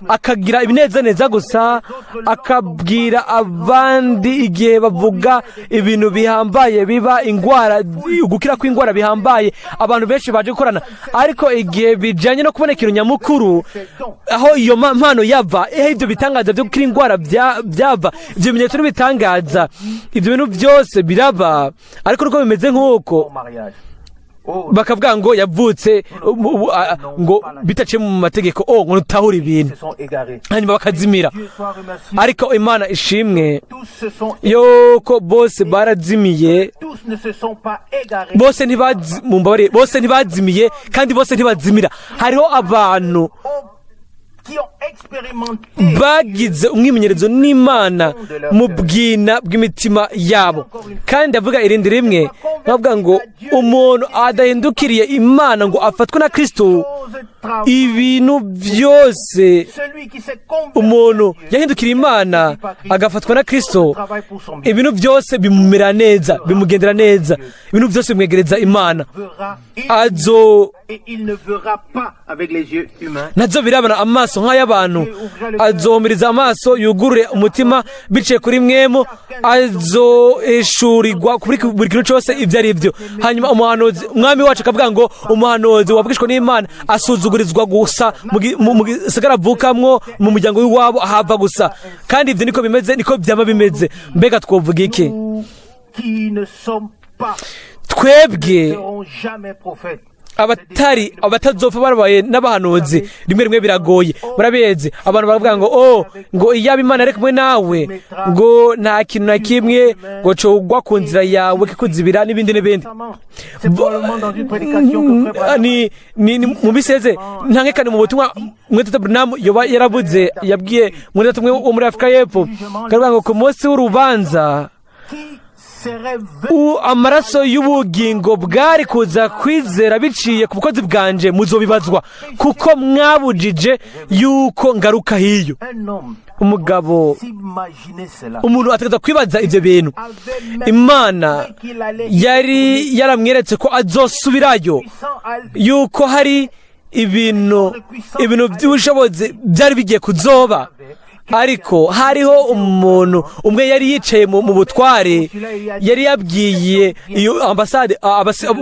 akagira ibinezaneza gusa, akabwira abandi igihe bavuga ibintu bihambaye biba, ingwara, gukira kw'ingwara bihambaye, abantu benshi baje gukorana. Ariko igihe bijanye no kubona ikintu nyamukuru, aho iyo mpano yava, aho ibyo bitangaza byo gukira ingwara byava, ibyo bimenyetso n'ibitangaza, ibyo bintu byose biraba, ariko nuko bimeze nk'uko mariage. Oh, bakavuga ngo yavutse ngo bitaciye mu mategeko, oh, ngo ntutahura ibintu. se sont égarés. Hanyuma bakazimira. Dieu soit remercié. Ariko Imana ishimwe Tous se sont yuko bose barazimiye. Tous ne se sont pas égarés. Bose ntibazi, mumbabarire, bose ntibazimiye kandi bose ntibazimira. Hariho abantu Qui ont expérimenté bagize umwimenyerezo n'Imana mu bwina bw'imitima yabo. Kandi avuga irindi rimwe, bavuga ngo umuntu adahindukiriye Imana ngo afatwe na Kristo, chose travail. ibintu byose Celui qui s'est converti umuntu yahindukiriye Imana agafatwa na Kristo, travaille pour son bien. ibintu byose bimumera neza, bimugendera neza, ibintu byose bimwegereza Imana. Verra il, Azo et il ne verra pas avec les yeux humains. Nazo birabona amaso nk'ay'abantu. Azohumiriza amaso, yugurure umutima biciye kuri mwemu, azohishurirwa kuri buri kintu cyose ibyo ari byo. Hanyuma umuhanuzi, umwami wacu akavuga ngo umuhanuzi wavugishwa n'Imana asuzugurizwa gusa mu gisagara avukamwo, mu muryango w'iwabo ahava gusa. Kandi ibyo niko bimeze, niko byaba bimeze. Mbega twovuga iki? Nous qui ne sommes pas Twebwe serons jamais prophètes. abatari, abatazopfa barabaye n'abahanuzi, rimwe rimwe biragoye. Murabizi, abantu baravuga ngo oh, ngo iyaba Imana ari kumwe nawe, ngo nta kintu na kimwe ngo cogwa ku nzira yawe kikuzibira, n'ibindi n'ibindi. C'est probablement dans une prédication que frère Branham Ni mu biseze ntankekane mu butumwa mwene data Branham yoba yaravuze, yabwiye mwene data umwe wo muri Afurika y'Epfo, karavuga ngo ku munsi w'urubanza qui serait venu amaraso y'ubugingo bwari kuza kwizera biciye ku bukozi bwanje, muzobibazwa kuko mwabujije yuko ngaruka hiyo. Un homme Umugabo, s'imaginer cela. umuntu ategereza kwibaza ivyo bintu. Imana yari yaramweretse ko azosubirayo, yuko hari ibintu by'ubushobozi byari bigiye kuzoba. Ariko hariho umuntu umwe yari yicaye mu butware, yari yabwiye iyo ambasade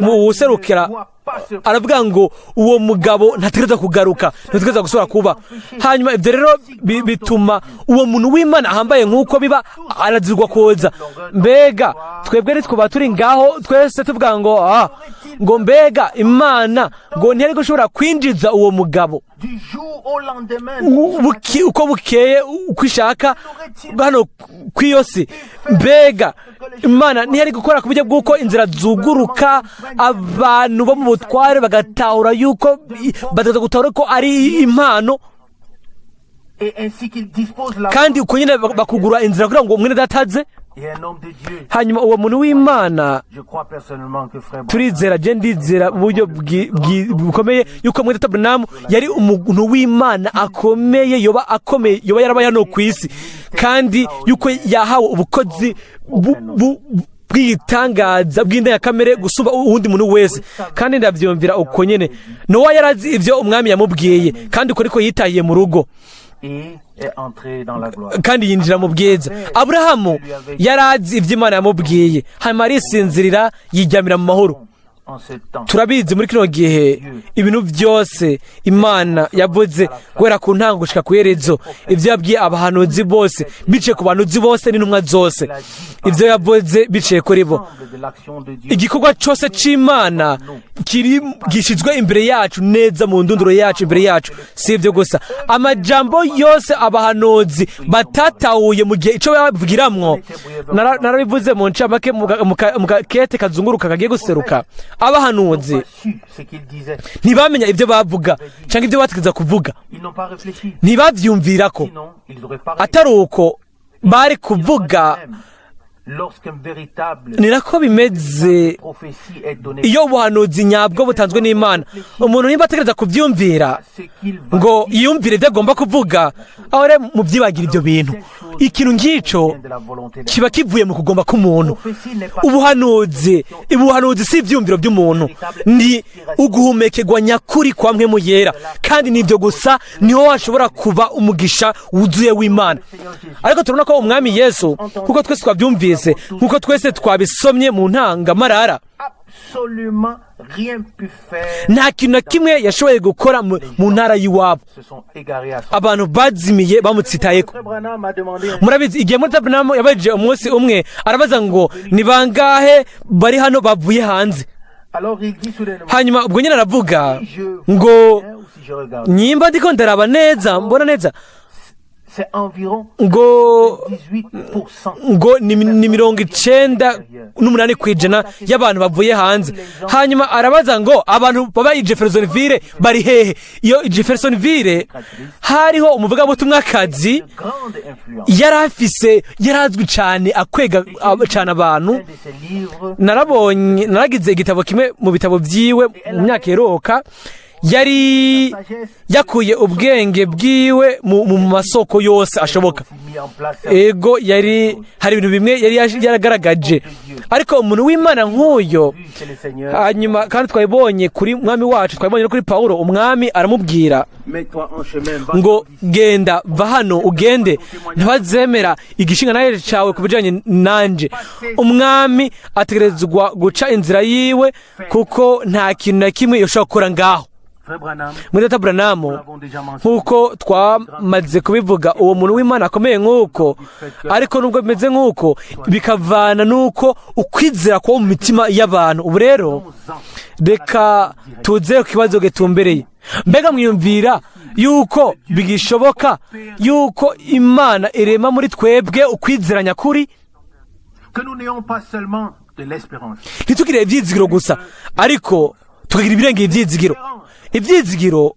mu buserukira, aravuga ngo uwo mugabo ntategereza kugaruka, ntategereza gusubira kuba. Hanyuma ibyo rero bituma uwo muntu w'Imana ahambaye nk'uko biba arazirwa koza. Mbega twebwe nitwuba turi ngaho twese tuvuga ngo ah, ngo mbega Imana ngo ntiyari gushobora kwinjiza uwo mugabo Du jour au lendemain, uko bukeye uko ishaka hano ku iyo si? Mbega Imana ntiyari gukora ku buryo bw'uko inzira zuguruka, abantu bo mu butware bagatahura yuko bataza gutahura ko ari impano, et ainsi qu'il dispose la kandi uko nyine bakugura inzira kugira ngo umwene dataze? Et un homme de Dieu, Hanyuma uwo muntu w'Imana, je crois personnellement que frère Branham turizera, je ndizera mu buryo bukomeye yuko mwene data Branham yari umuntu w'Imana akomeye, yoba akomeye yoba yarabaye hano ku isi, kandi yuko yahawe ubukozi bw'igitangaza bw'indengakamere gusumba uwundi muntu wese. Kandi ndabyumvira uko nyene. Nowa yarazi ibyo umwami yamubwiye, kandi uko niko yitahiye mu rugo et est entré dans la gloire. kandi yinjira mu bwiza. Aburahamu yarazi ibyo Imana yamubwiye, hanyuma arisinzirira, yiryamira mu mahoro. En ce temps, Turabizi muri kino gihe ibintu byose Imana yavuze guhera ku ntango gushika ku iherezo, ibyo yabwiye abahanuzi bose biciye ku bahanuzi bose n'intumwa zose, ibyo yavuze biciye kuri bo, l'ensemble de l'action de Dieu igikorwa cyose c'Imana kiri gishyizwe imbere yacu neza, mu ndunduro yacu, imbere yacu. Si ibyo gusa, amajambo yose abahanuzi batatahuye mu gihe icyo bavugiramwo, narabivuze mu ncamake mu gakete kazunguruka kagiye guseruka, abahanuzi pas su ce qu'ils disaient. ntibamenya ibyo bavuga cyangwa ibyo bategereza kuvuga. Ils n'ont pas réfléchi. Ntibavyumvirako. Sinon, ils auraient parlé. Atari uko bari kuvuga. Lorsqu'un véritable Ni nako bimeze prophétie est donnée iyo ubuhanuzi nyabwo butanzwe n'Imana. Umuntu nimba ategereza kubyumvira ce qu'il va ngo yiyumvire ibyo agomba kuvuga, aho rero mubyibagira ibyo bintu, ikintu nk'icyo de la volonté de kiba kivuye mu kugomba k'umuntu. Prophétie n'est pas Ubuhanuzi si ibyumviro by'umuntu, ni uguhumekerwa nyakuri kwa Mpwemu Yera, kandi nibyo gusa niho washobora kuba umugisha wuzuye w'Imana. Ariko turabona ko Umwami Yesu, kuko twese twabyumvise, nkuko twese twabisomye mu ntangamarara, absolument rien pu faire. nta kintu na kimwe yashoboye gukora mu ntara y'iwabo. Se sont égarés à son. Abantu bazimiye bamutsitayeko. Frère Branham a demandé un Murabizi, igihe muri Branham yabajije umunsi umwe, arabaza ngo: "Ni bangahe bari hano bavuye hanze?" Alors il dit soudainement, Hanyuma ubwo nyine aravuga si je ngo vois bien ou si je regarde, nyimba ndiko ndaraba neza, mbona neza, c'est environ ngo 18%. ngo ni 98% y'abantu bavuye hanze. Hanyuma arabaza ngo: "Abantu baba i Jeffersonville bari hehe?" Iyo i Jeffersonville hariho umuvugabutumwakazi De grande influence. yari afise, yari azwi cyane, akwega cyane abantu. Un de ses livres, Narabonye, naragize igitabo kimwe mu bitabo byiwe mu myaka iheruka, yari sagesse, yakuye ubwenge bwiwe mu masoko yose ashoboka. aussi mis en place. Ego, yari hari ibintu bimwe yari yaragaragaje, ariko umuntu w'Imana nk'uyo Vu chez le Seigneur, hanyuma kandi twabibonye kuri Mwami wacu, twabibonye no kuri Pawulo, Umwami aramubwira mets-toi en chemin, va ngo: "Genda, va hano ugende, ntibazemera igishinga nawe cyawe ku bijyanye nanje." Umwami ategerezwa guca inzira yiwe, kuko nta kintu na kimwe yoshobora gukora ngaho. Frère Branham, Muri data Branham, nous l'avons déjà mentionné. nk'uko twamaze kubivuga, uwo muntu w'Imana akomeye nk'uko, ariko nubwo bimeze nk'uko, bikavana n'uko ukwizera kuba mu mitima y'abantu. Ubu rero reka tuze ku kibazo gitumbereye: mbega mwiyumvira yuko bigishoboka yuko Imana irema muri twebwe ukwizera nyakuri, Que nous n'ayons pas seulement de l'espérance. ntitugire ibyizigiro gusa, ariko tukagira ibirengeye ibyizigiro? Ibyizigiro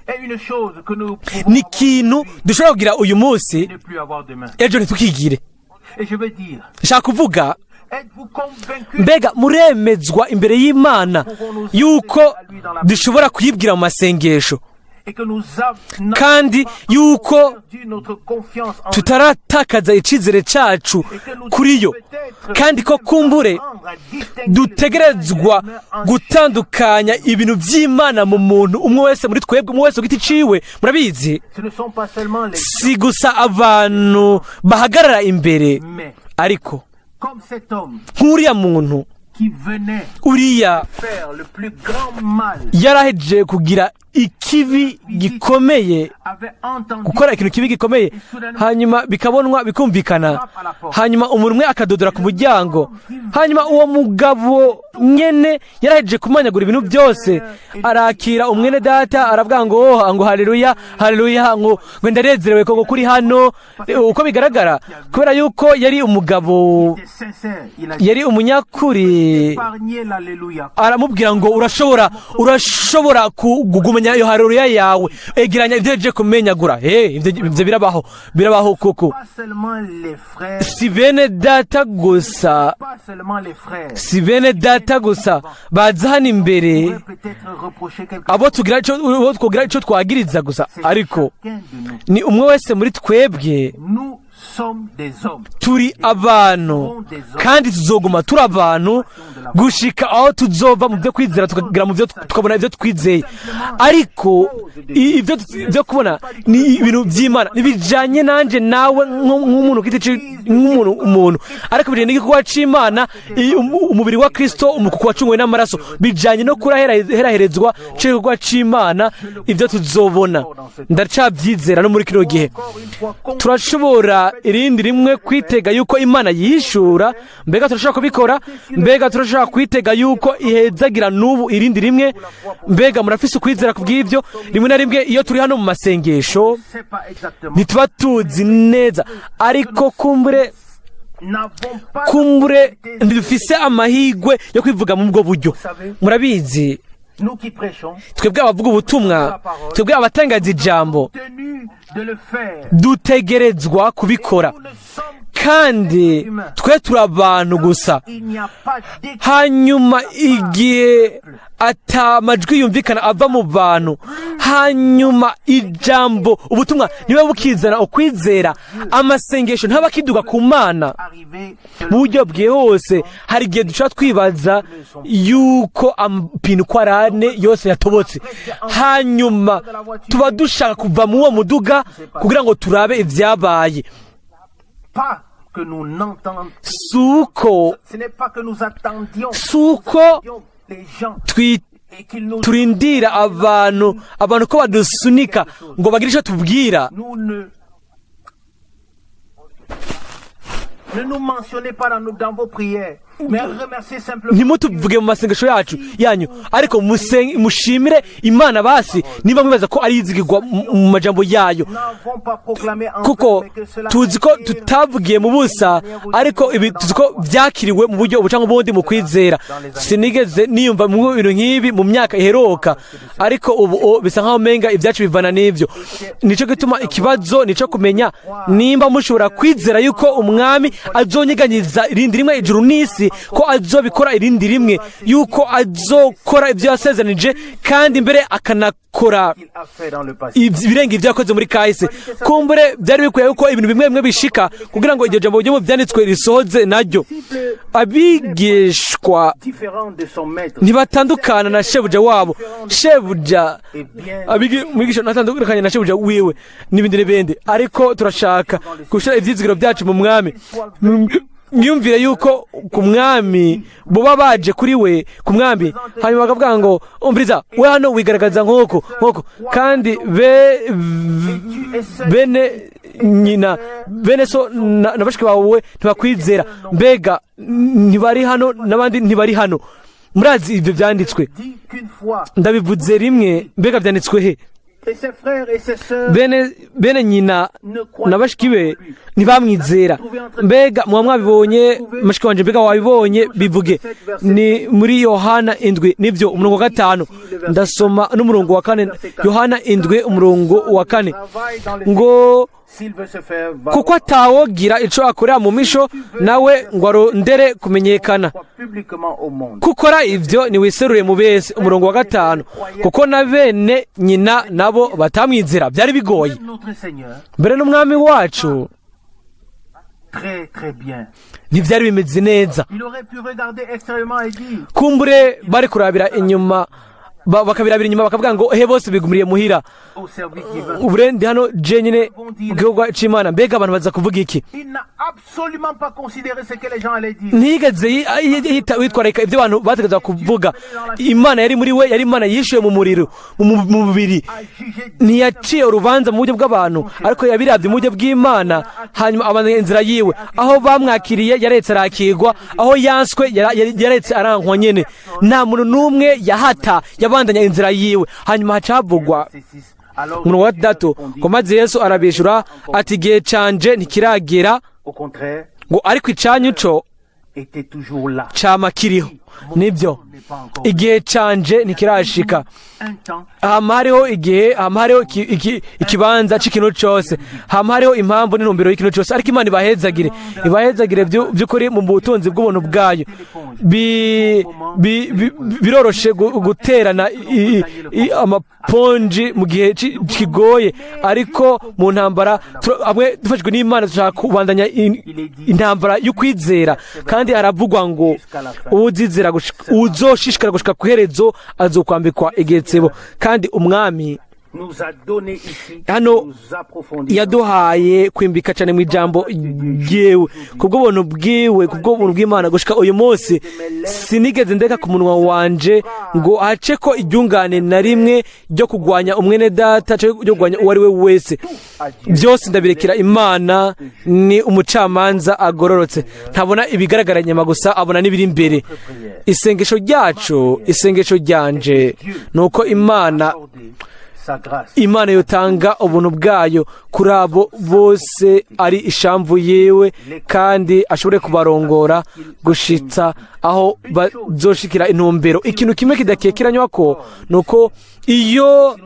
Et une chose que nous pouvons ni ikintu dushobora kugira uyu munsi, ne plus avoir demain. ejo ntitukigire. Et je veux dire, Nshaka kuvuga, êtes-vous convaincus mbega muremezwa imbere y'Imana yuko dushobora kuyibwira mu masengesho, et que nous avons kandi yuko perdu notre confiance en lui, tutaratakaza icyizere cyacu kuri yo, kandi ko kumbure dutegerezwa gutandukanya ibintu by'Imana mu muntu umwe wese muri twebwe, umwe wese ku giti ciwe? Murabizi, Ce ne sont pas seulement les si gusa abantu bahagarara imbere, mais ariko comme cet homme nk'uriya muntu qui venait uriya faire le plus grand mal yarahejeje kugira ikibi gikomeye, avait entendu gukora ikintu kibi gikomeye, hanyuma bikabonwa, bikumvikana, hanyuma umuntu umwe akadodora ku muryango, hanyuma uwo mugabo nyene yarahejeje kumanyagura ibintu byose, arakira umwene data, aravuga ngo: "Oh," ngo: "Haleluya, haleluya," ngo: "Ndanezerewe ko ngo kuri hano." Uko bigaragara, kubera yuko yari umugabo était sincère. Il a yari umunyakuri, épargné l'Alléluia. aramubwira ngo: Urashobora kugumenya iyo haleluya yawe, egeranya ibyo yaje kumenyagura." Ibyo birabaho, birabaho koko. Pas seulement les frères, Si bene data gusa, pas seulement les frères. si bene data gusa baza hano imbere, Pourrait peut-être reprocher quelque abo tugira ico, abo twogira ico twagiriza gusa, C'est ariko chacun de nous. ni umwe wese muri twebwe. Nous sommes des hommes. Turi abantu kandi tuzoguma turi abantu gushika aho tuzova mu byo kwizera tukagera mu byo tukabona ibyo twizeye. Ariko ibyo byo kubona ni ibintu by'Imana, ntibijanye nanje nawe nk'umuntu ku giti nk'umuntu umuntu, ariko bijanye n'igikorwa c'Imana, umubiri wa Kristo, umukuku wacunguwe n'amaraso, bijanye no kuraheraherezwa c'igikorwa c'Imana. Ibyo tuzobona, ndacabyizera no muri kino gihe. Encore une fois, Turashobora irindi rimwe kwitega yuko Imana yishura. Mbega turashobora kubikora? Mbega turashobora kwitega yuko ihezagira n'ubu irindi rimwe? Mbega murafise ukwizera ku bw'ibyo? Rimwe na rimwe iyo turi hano mu masengesho, sait pas exactement. ntituba tuzi neza, ariko kumbure N'avons pas kumbure ntidufise amahirwe yo kwivuga mu bwo buryo. Murabizi, nous qui prêchons, twebwe abavuga ubutumwa, twebwe abatangaza ijambo, tenu de le faire. dutegerezwa kubikora. Nous ne sommes Kandi twe turi abantu gusa. Il n'y a pas d'écho Hanyuma igihe ata majwi yumvikana ava mu bantu, hanyuma ijambo, ubutumwa niba bukizana ukwizera, amasengesho ntaba akiduga ku Mana arrivé mu buryo bwihuse. Hari igihe dushobora twibaza yuko amapine uko ari ane yose yatobotse, hanyuma tuba dushaka kuva mu uwo muduga kugira ngo turabe ibyabaye. Pas que nous n'entendons, Si uko ce n'est pas que nous attendions si uko les gens et qu'ils nous turindira abantu ko badusunika ngo bagire icyo tubwira. Nous ne nous mentionnez pas dans vos prières, mais remerciez simplement. Ntimutuvuge mu masengesho yacu yanyu, ariko mushimire Imana basi niba mwibaza ko ari izigirwa mu majambo yayo. Nous n'avons pas proclamé en Kuko vain, mais que cela tuzi ko a été tutavugiye mu busa, ariko ibi tuzi ko byakiriwe mu buryo buca ubundi mu kwizera. Sinigeze niyumva mu bintu nk'ibi mu myaka iheruka, ariko ubu bisa nkaho umenga ibyacu bivana n'ibyo. Nico gituma ikibazo nico kumenya nimba mushobora kwizera yuko Umwami azonyeganyiza irindi rimwe ijuru n'isi, ko azobikora irindi rimwe, yuko azokora ibyo yasezeranije, kandi mbere akanakora qu'il a fait dans le passé. Ibirenga ibyo yakoze muri kahise. Kumbure byari bikwiye yuko ibintu bimwe bimwe bishika kugira ngo iryo jambo ryo mu byanditswe risohoze naryo. Abigishwa Différent de son maître. ntibatandukana na shebuja wabo. Shebuja Et bien umwigisha ntatandukanye na shebuja wiwe, n'ibindi n'ibindi, ariko turashaka gushyira ibyizigiro byacu mu Mwami. Mwiyumvire yuko ku Mwami buba baje kuri we ku Mwami, hanyuma bakavuga ngo: "Umviriza, we hano wigaragaza nk'uko nk'uko, kandi bene nyina, bene so na bashiki bawe ntibakwizera. Mbega ntibari hano n'abandi ntibari hano?" Murazi ibyo byanditswe. Dit qu'une fois. Ndabivuze rimwe. Mbega byanditswe he? Et ses frères et ses sœurs Bene nyina na bashiki be ntibamwizera. Mbega muba mwabibonye, mushiki wanje? Mbega wabibonye? Bivuge. Ni muri Yohana 7, nibyo, umurongo wa 5. Ndasoma n'umurongo wa 4. Yohana 7, umurongo wa 4, ngo: s'il veut se faire valoir "Kuko atawogira ico akorera mu misho nawe ngo arondere kumenyekana publiquement au monde. Kukora ivyo niwiserure mu bese." Umurongo wa 5: "Kuko na bene nyina nabo batamwizera." Byari bigoye. Notre Seigneur, Mbere n'Umwami wacu très très bien. ntibyari bimeze neza. Il aurait pu regarder extérieurement et dire Kumbure bari kurabira inyuma, bakabirabira inyuma bakavuga ngo: "He, bose bigumiriye muhira au service divin. Ubu rero ndi hano jenyine mu gihugu c'Imana. Mbega abantu baza kuvuga iki?" Il n'a absolument pas considéré ce que les gens allaient dire. Ntiyigeze yitwararika ibyo abantu bategereza kuvuga. Imana yari muri we, yari Imana yishuye mu muriro, mu mubiri. A jugé Ntiyaciye urubanza mu buryo bw'abantu, ariko yabirabye mu buryo bw'Imana, hanyuma abanza inzira yiwe. Aho bamwakiriye yaretse arakirwa, aho yanswe yaretse arankwa nyene. Nta muntu n'umwe yahata, yabandanya inzira yiwe. Hanyuma haca havugwa Verset 6. Alors umurongo wa 6 ngo: "Maze Yesu arabishura ati: 'Igihe canje ntikiragera,' au contraire ngo: 'Ariko icanyu co était toujours là. cama kiriho.'" Nibyo, igihe canje ntikirashika. Un temps Hama hariho igihe, hama hariho ikibanza c'ikintu cose, hama hariho impamvu n'intumbero y'ikintu cose. Ariko Imana ibahezagire, ibahezagire by'ukuri mu butunzi bw'ubuntu bwayo. Biroroshe guterana amaponji mu gihe kigoye, ariko mu ntambara hamwe dufashijwe n'Imana dushaka kubandanya intambara y'ukwizera. Kandi haravugwa ngo uwuzizera uwuzoshishikara gushika ku iherezo azokwambikwa igetsebo. Kandi Umwami nous a donné ici hano nous approfondir yaduhaye kwimbika cyane mu ijambo ryiwe, kubw'ubuntu bwiwe, kubw'ubuntu bw'Imana. Gushika uyu munsi sinigeze ndeka ku munwa wanje ngo hace ko iryungane na rimwe ryo kugwanya umwene data cyangwa ryo kugwanya uwo ari we wese. Byose ndabirekera Imana, ni umucamanza agororotse. Ntabona ibigaragara inyuma gusa, abona n'ibiri imbere. Isengesho ryacu, isengesho ryanje, ni uko Imana sa grâce. Imana yotanga ubuntu bwayo kuri abo bose ari ishamvu yiwe, kandi ashobore kubarongora gushitsa aho bazoshikira intumbero. Ikintu kimwe kidakekeranywa ko ni uko iyo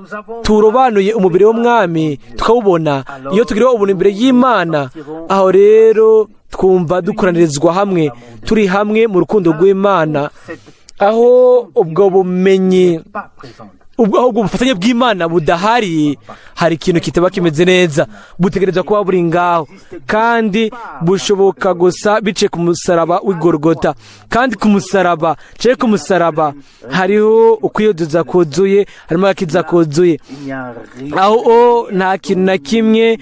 turobanuye umubiri w'Umwami tukawubona, iyo tugiriwe ubuntu imbere y'Imana, aho rero Twumva dukoranirizwa hamwe, turi hamwe mu rukundo rw'Imana. Aho ubwo bumenyi, Pas présente. ubwo ahubwo ubufatanye bw'Imana budahari, hari ikintu kitaba kimeze neza. Butegerezwa kuba buri ngaho, kandi bushoboka gusa biciye ku musaraba w'Igorogota. Kandi ku musaraba, cye ku musaraba, hariho ukwiyoduza kuzuye, harimo agakiza kuzuye. Il n'y a rien. Aho nta kintu na kimwe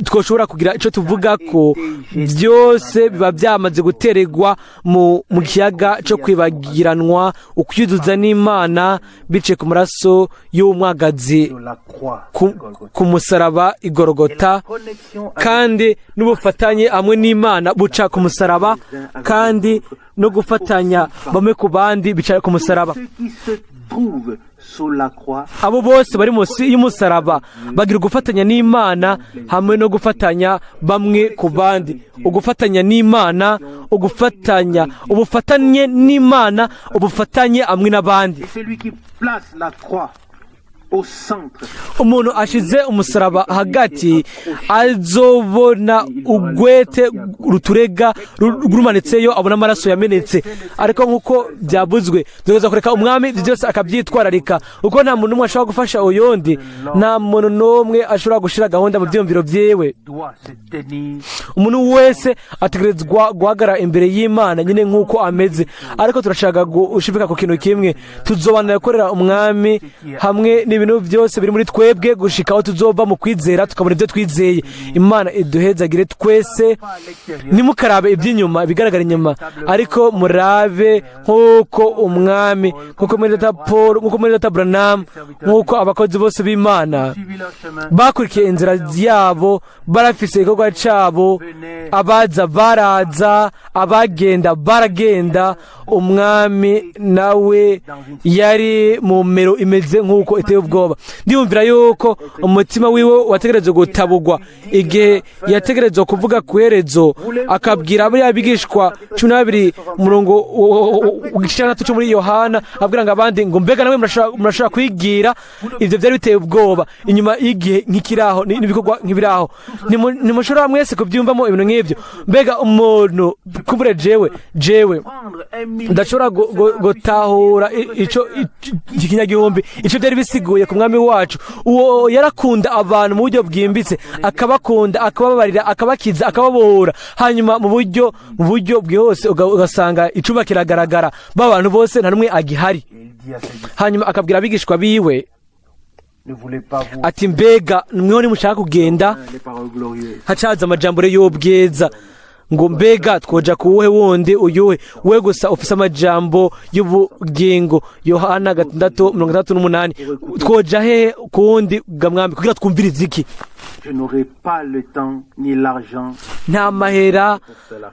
twoshobora kugira icyo tuvuga ko byose biba byamaze gutererwa mu kiyaga cyo kwibagiranwa, ukwiyuzuza n'Imana biciye ku maraso y'umwagazi Sur la croix de Golgotha. ku musaraba Igorogota. Connexion avec Kandi n'ubufatanye hamwe n'Imana buca ku musaraba, kandi no gufatanya bamwe ku bandi bicara ku musaraba. Ceux qui se trouvent sous la croix Abo bose bari munsi y'umusaraba bagira ugufatanya n'Imana hamwe no gufatanya bamwe ku bandi, ugufatanya n'Imana, ugufatanya, ubufatanye n'Imana, ubufatanye hamwe n'abandi. Et celui qui place la croix au centre Umuntu ashize umusaraba hagati azobona ugwete ruturega rumanitseyo, abona amaraso yamenetse. Ariko nk'uko byavuzwe, dutegerezwa kureka Umwami ibyo byose akabyitwararika, kuko nta muntu n'umwe ashobora gufasha uyundi, nta muntu n'umwe ashobora gushyira gahunda mu byiyumviro byiwe. Doit se tenir Umuntu wese ategerezwa guhagarara imbere y'Imana nyine nk'uko ameze. Ariko turashaka gushimika ku kintu kimwe: tuzobana gukorera Umwami hamwe n'ibintu byose biri muri twebwe gushika aho tuzova mu kwizera tukabona ibyo twizeye. Imana iduhezagire twese. Pas à l'extérieur. Ntimukarabe iby'inyuma, ibigaragara inyuma, ariko murabe nk'uko Umwami, nk'uko muri Data Paul, nk'uko muri Data Branham, nk'uko abakozi bose b'Imana Suivi leur chemin. bakurikiye inzira yabo, barafise igikorwa cabo. Abaza baraza, abagenda baragenda. Umwami nawe yari mu mero imeze nk'uko iteye ubwoba. Ndiyumvira yuko umutima wiwe wategerezwa gutabugwa igihe yategerezwa kuvuga ku iherezo, akabwira bariya bigishwa 12, umurongo w'igitandatu cyo muri Yohana, abwira ngo abandi ngo: "Mbega nawe murashobora kwigira?" Ibyo byari biteye ubwoba inyuma y'igihe nk'ikiraho n'ibikorwa nk'ibiraho. Ntimushobora mwese kubyumvamo ibintu nk'ibyo. Mbega umuntu kumbure jewe Prendre un millier ndashobora gutahura ico ikinyagihumbi ico byari bisiguye ku Mwami wacu. Uwo yarakunda abantu mu buryo bwimbitse, akabakunda, akababarira, akabakiza, akababohora, hanyuma mu buryo bwihuse ugasanga icumba kiragaragara, ba bantu bose nta n'umwe agihari. Et il dit à ses disciples, Hanyuma akabwira abigishwa biwe ne voulez pas vous ati: "Mbega mweho nimushaka kugenda?" Les paroles glorieuses. Hacaza amajambo rero y'ubwiza ngo: "Mbega twoja kuwuhe wundi? Uyuhe? We gusa ufise amajambo y'ubugingo." Yohana 6:68. Twoja hehe kuwundi ga Mwami kugira twumvirize iki? Je n'aurai pas le temps ni l'argent Nta mahera, pour cela.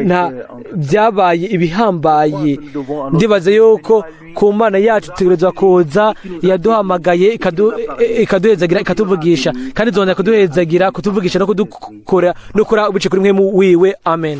nta byabaye ibihambaye. Ndibaza yuko ku Mana yacu tutegerezwa kuza, yaduhamagaye, ikaduhezagira, ikatuvugisha, kandi izongera kuduhezagira, kutuvugisha no kudukora no kora bice kuri mwe wiwe. Amen.